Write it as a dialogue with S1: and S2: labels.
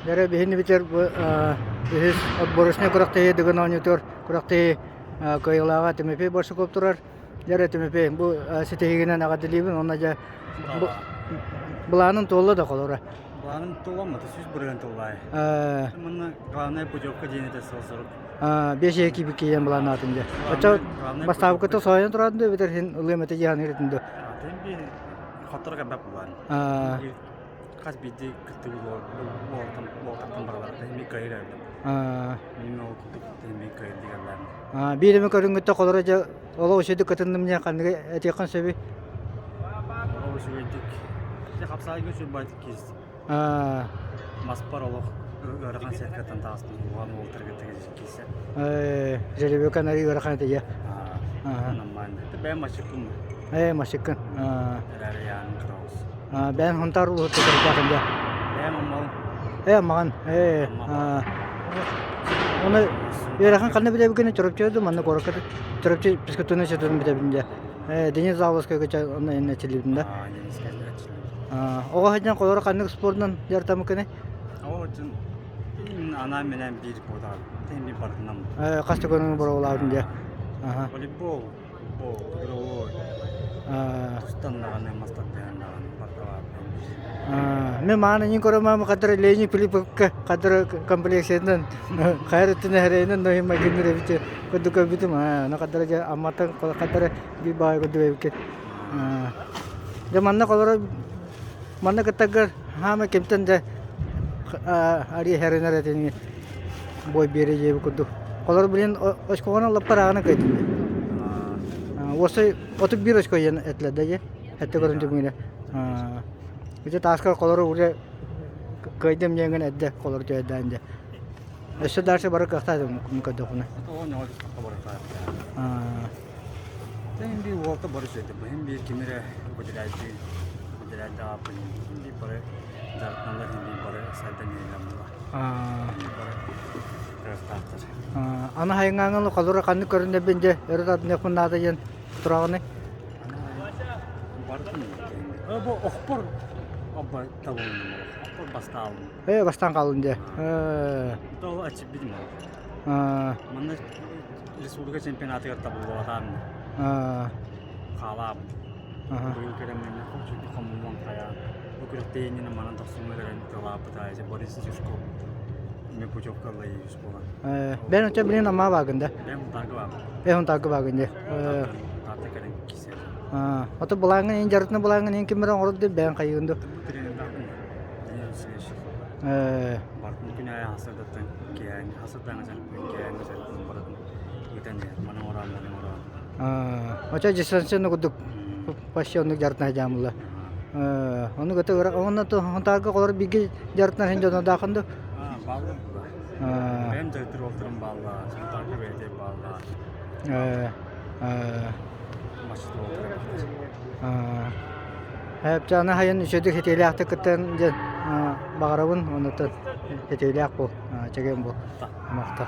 S1: Дэрэ биһини битэр бу үһүс отборочнай күрэхтэһии Дыгын оонньуутугар күрэхтэһии кыайыылааҕа Тимофей Барсуков турар. Дэрэ Тимофей бу ситиһиигинэн эҕэрдэлиибин уонна дьэ былаанын туолла да холоро.
S2: Былааным туоламмата 100% туоллаай. Манна главное путевка диэн этэ сыл-сорук.
S1: Биэс ийэ киирбит киһиэн былааннаатын дьэ. Оччо бастаабыккыта соһуйан тураатын да эбэтэр иһин ылыам этэ дии саныыр этин дуо?
S2: Атын би хотторо кэлбэт булаан. Хас биирдии кыттыбыт уолтан баралар эми кыайыр эбит. Мин ол курдук эми кыайыр дигэллээн.
S1: Биир эми көрүҥҥүттэ холоро дьэ олох үчүгүйдүк кытынным диэн ханныгы этиэххин сөбүй?
S2: Олох үчүгэйдик. Дьэ хапсаайга үчүгэй киирсим. Маспар олох ыарахан сеткаттан таҕыстым улахан уолтарга киирсэ.
S1: Жеребекан арый ыарахан этэ дьэ.
S2: Нормально. Бэйэм масчыкпын.
S1: Ээ масчыккын.
S2: Эрээри яаным кыраҕыс.
S1: Бэйэм Хонтаар улууһуттан төрүттээхин дьэ.
S2: Бэйэм Аммалым.
S1: Ээ Аммаҕын. Ээ Оны үөрэхин ханна бүтэбиккин Чурапчы дуу манна куоракка Чурапчы физкультурнай институтун бүтэбин дьэ. Ээ Денис Заволоскайга онно иннэ чилибин да. Оҕо сылдьан холоро ханнык спордунан дьарыктаммыккыный?
S2: Оҕо сылдьан анаан-минээн биир буолар. Тэһин барытынан.
S1: Хас да көрүҥү боруобалаабытым дьэ.
S2: Волейбол, футбол, игровой. Тустан даҕаны, мас тардыһан даҕаны бардалаабытым.
S1: Мен мааны нин көрөмөм кадыр Леонид Филипповка кадыр комплекциятынан хайар өттүнэ хэрэйинэн ноһин майгынныр эбит курдук көрбүтүм. Аны кадыр дьэ Амматтан кадыр биир баай курдук эбиккин. Дьэ манна холоро манна кыттаргар хаама кимтэн да арыы хэринэр этини бой биэрэ диэбит курдук. Холоро билин очкоҕунан лаппар ааҕына кыайтым. Уосай 31 очко диэн этилэр да дьэ. Этте көрөн түмүгүнэ. Ити тааска холоро уже кыайдым диэҥҥин эрдэ холоро түһэрдээн дьэ. Өссө дальше бары кыахтаатым көрдөхпүнэ.
S2: Тэн биир уолта бары сөйдө. Быһын биир ким эрэ выделяйды, выделяйдааппын. Биир бары дьарыктаналлар, биир бары сайдан иһэллэр. Биир бары кыахтаахтар.
S1: Аны хайыҥааҥын холура ханнык көрүнэрбин дьэ өрө тардыныахпын наада диэн тураҕыный?
S2: Барытын бу охпор обба табылынным охпор бастаалым.
S1: Ээ бастаан хааллын дьэ.
S2: Ол аччыппитим ол. Манна республика чемпионатыгар табыллыбатаан хаалаабын. Быйыл кэлэммин хомчуки хомуллан хайаан. Бу күрэхтэһииннэн манан тохсуҥҥа кэлэн тылааппыт Борис Тишков мне путевка ылла буолан.
S1: Бэн оччо билин амма баагын да?
S2: Бэм Хунтаарга баабын.
S1: Э Хунтаарга баагын дии.
S2: Таатта кэлэн кисе.
S1: Ото былааҥҥын ин дьарытына былааҥҥын ин киммэр оҥорор ди бэйэн хайыгын ду?
S2: Тренердаахпын. Бартын күн аайы хасырдаттан киэһээҥҥи хасырдааҥҥы дьарыкпын киэһээҥҥи дьарыкпын барытын ыытан иһэр. Маны оҥороон, маны оҥороон.
S1: Очо дистанционно курдук почти оннук дьарытына сылдьаамылла. Оннук аты онно Хонтаарга холор бииргэ дьарытына син дьонордаахын ду?
S2: Бааллар. Бэйэм дьарыктыр уолтарым бааллар, Хонтаарга бэйэтэ бааллар. Масчыт уолтара бааллар.
S1: Аны хайын үчүгэйдик ситиилээхтик кыттан диэн баҕарабын, оннуттан ситиилээх буол, чэгиэн буол. Махтал.